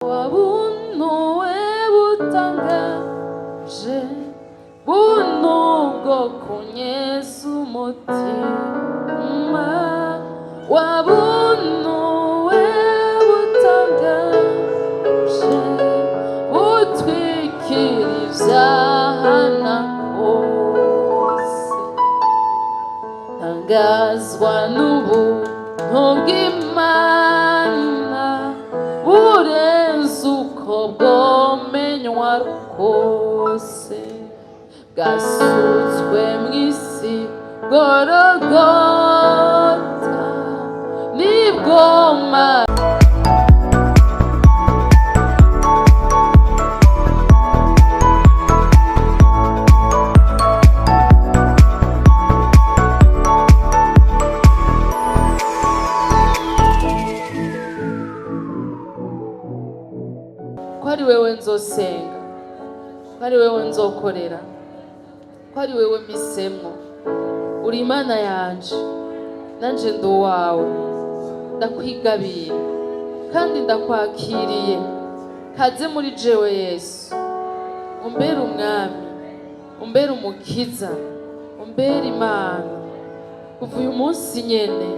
Wabunuwe butangaje, buntu bwo kunyeza umutima, wabunuwe butangaje, butwikira ibyaha nakoze. Ntangazwa n'ubuntu bw'Imana, burenze uko bwomenywa rwose, bwasutswe mu isi Gorogota, nibwo ko ari wewe nzosenga, ko ari wewe nzokorera, ko ari wewe mpisemo. Uri Imana yanje, nanje ndi uwawe. Ndakwigabiye kandi ndakwakiriye. Kaze muri jewe Yesu, umbere umwami, umbere umukiza, umbere Imana. Kuva uyu munsi nyene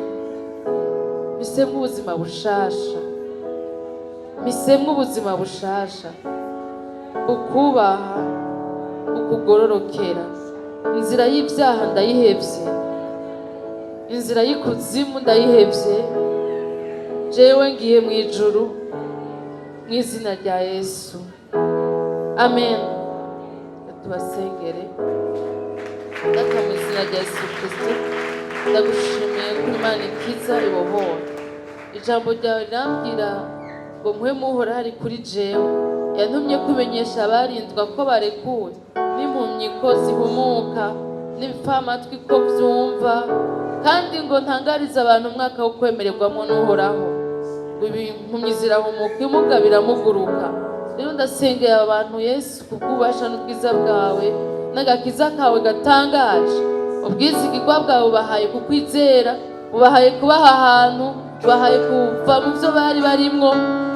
mpisemwo ubuzima bushasha, mpisemwo ubuzima bushasha, ukubaha, ukugororokera. Inzira y'ibyaha ndayihevye, inzira y'ikuzimu ndayihevye. Jewe ngiye mu ijuru mu izina rya Yesu, amen. Tubasengere. Data, mu izina rya Yesu Kristo, ndagushimiye ko Imana ikiza, ibohora. Ijambo ryawe rirambwira ngo mpwemu Uhoraho ari kuri jewe, yantumye kumenyesha abarindwa ko barekuwe, n'impumyi ko zihumuka, n'ibipfamatwi ko byumva, kandi ngo ntangarize abantu umwaka wo kwemererwamo n'Uhoraho. Ngo impumyi zirahumuka, ibimuga biramuguruka. Rero ndasengeye aba bantu Yesu, kubw'ububasha n'ubwiza bwawe n'agakiza kawe gatangaje. Ubwizigirwa bwawe bubahaye kukwizera, bubahaye kubaha ahantu, bubahaye kuva mu byo bari barimwo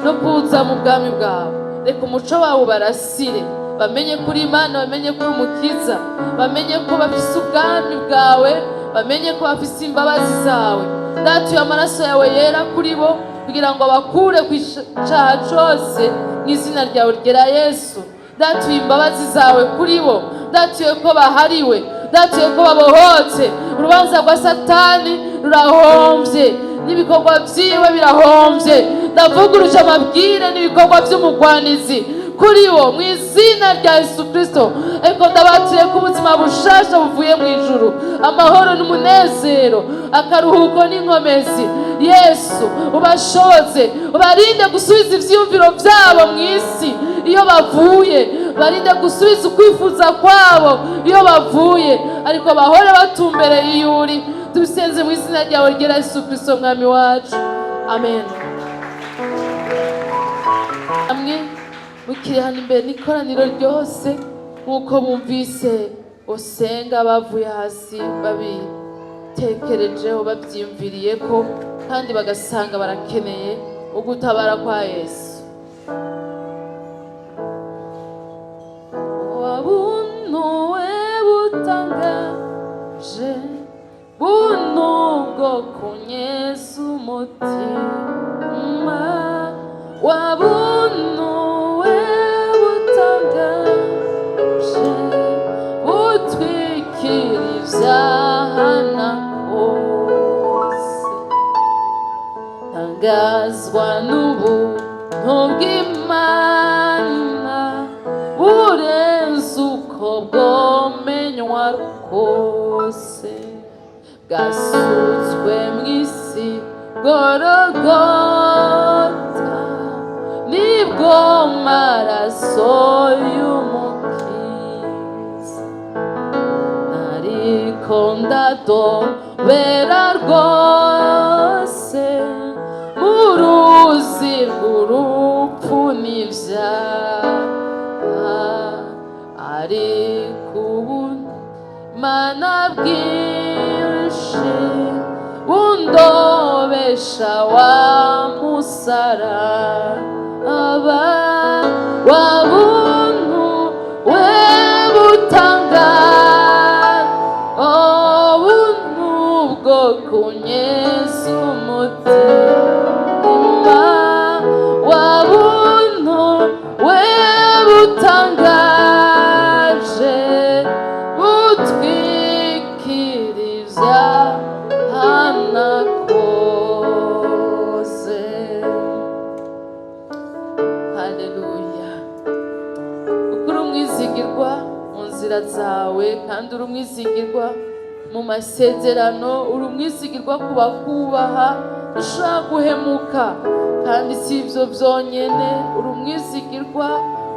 no kuza mu bwami bwawe. Reka umuco wawe ubarasire, bamenye kuri Imana, bamenye ko uri umukiza, bamenye ko bafise ubwami bwawe, bamenye ko bafise imbabazi zawe. Ndatuye amaraso yawe yera kuri bo, kugira ngo bakure ku icaha cose, mu izina ryawe ryera Yesu. Ndatuye imbabazi zawe kuri bo, ndatuye ko bahariwe, ndatuye ko babohotse. Urubanza rwa Satani rurahomvye, n'ibikorwa vyiwe birahomvye. Ndavuguruje amabwire n'ibikorwa vy'umugwanizi kuri bo mu izina rya Yesu Kristo. Ariko ndabatuye ko ubuzima bushasha buvuye mu ijuru, amahoro n'umunezero, akaruhuko n'inkomezi. Yesu, ubashoboze, ubarinde gusubiza ivyiyumviro vyabo mu isi iyo bavuye, barinde gusubiza ukwifuza kwabo iyo bavuye, ariko bahore batumbereye iyo uri. Tubisenze mu izina ryawe ryera Yesu Kristo, mwami wacu, amen. Amwe mukiri hano imbere n'ikoraniro ryose, nk'uko bumvise usenga, bavuye hasi babitekerejeho, babyiyumviriye ko kandi bagasanga barakeneye ugutabara kwa Yesu. Wabunuwe butangaje, buntu bwo kunyeza umutima, wabunuwe butangaje, butwikira ibyaha nakoze. Ntangazwa n'ubuntu bw'Imana, burenze uko bwomenywa rwose, bwasutswe mu isi Gorogota, nibwo maraso y'Umukiza. Ariko ndadobera rwose mu ruzi rw'urupfu n'ibyaha, ariko ubu Mana bwinshi bundobesha wa musaraba. Buntu we butanga, oh, buntu bwo kunyeza umutima, wa buntu we butangaje, butwikiriza hanakoze. Haleluya! Kuko uri umwizigirwa mu nzira zawe, kandi uri umwizigirwa mu masezerano, uri umwizigirwa ku bakubaha, ushobora guhemuka. Kandi si ibyo byonyine, uri umwizigirwa,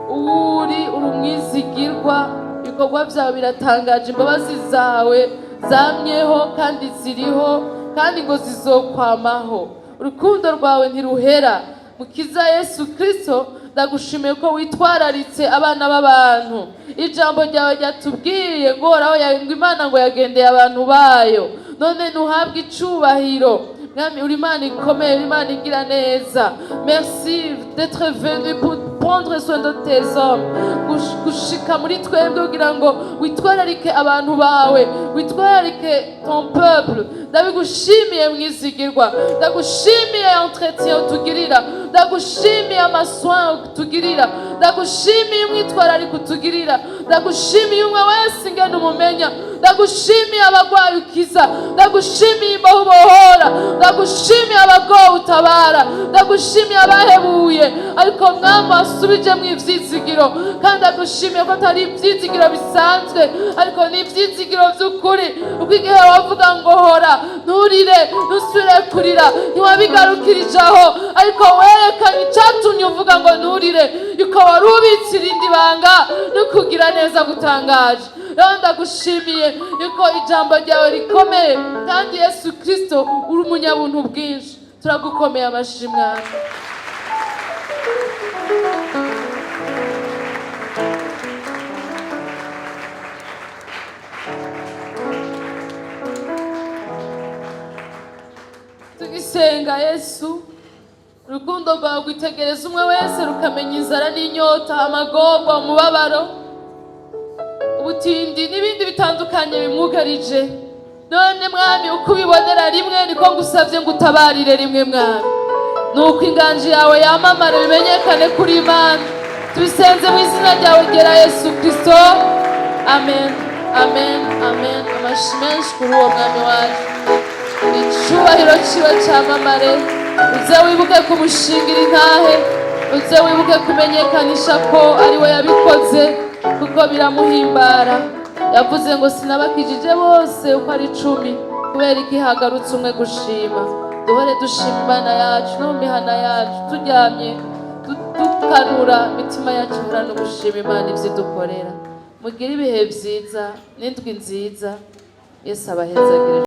uwo uri, uri umwizigirwa. Ibikorwa byawe biratangaje, imbabazi zawe zamyeho kandi ziriho, kandi ngo zizokwamaho. Urukundo rwawe ntiruhera. Mukiza Yesu Kirisito, ndagushimiye ko witwararitse abana b'abantu. Ijambo ryawe ryatubwiye ngo Uhoraho, ngo Imana ngo yagendeye abantu bayo. None ntuhabwe icubahiro, Mwami. Uri Imana ikomeye, uri Imana igira neza. Merci d'être venu pour prendre soin de tes hommes. Gushika muri twebwe kugira ngo witwararike abantu bawe, witwararike ton peuple. Ndabigushimiye, mwizigirwa. Ndagushimiye entretien utugirira, ndagushimiye ama soins utugirira, ndagushimiye umwitwarariko utugirira, ndagushimiye umwe wese ingene umumenya, ndagushimiye abagwayi ukiza, ndagushimiye imbohe ubohora, ndagushimiye abagowe utabara, ndagushimiye abahebuye ariko, Mwami, wasubijemo ivyizigiro. Kandi ndagushimiye ko atari ivyizigiro bisanzwe, ariko ni ivyizigiro vy'ukuri, uko igihe wavuga ngo hora, nturire, ntusubire kurira, ntiwabigarukirije aho, ariko werekanye icyatumye uvuga ngo nturire, yuko wari ubitse irindi banga no kugira neza gutangaje. Rero ndagushimiye yuko ijambo ryawe rikomeye, kandi Yesu Kirisito uri umunyabuntu bwinshi. Turagukomeye amashyi, Mwami. Tugisenga, Yesu, urukundo rwawe rwitegereza umwe wese, rukamenya inzara n'inyota, amagorwa, umubabaro, ubutindi n'ibindi bitandukanye bimwugarije. None Mwami, uko ubibonera rimwe, niko ngusabye ngo utabarire rimwe, Mwami, nuko inganji yawe yamamare, bimenyekane kuri Imana. Tubisenze mu izina ryawe ryera Yesu Kirisito. Amen, amen, amen. Amashi menshi kuri uwo Mwami wacu. Icyubahiro ciwe cyamamare. Uze wibuke kumushingira intahe, uze wibuke kumenyekanisha ko ari we yabikoze, kuko biramuhimbara. Yavuze ngo sinabakijije bose uko ari 10, kubera iki hagarutse umwe gushima? Duhore dushima Imana yacu no mu mihana yacu, turyamye, dukanura imitima yacu ihora no gushima Imana ibyo idukorera. Mugire ibihe byiza n'indwi nziza. Yesu abahezagire.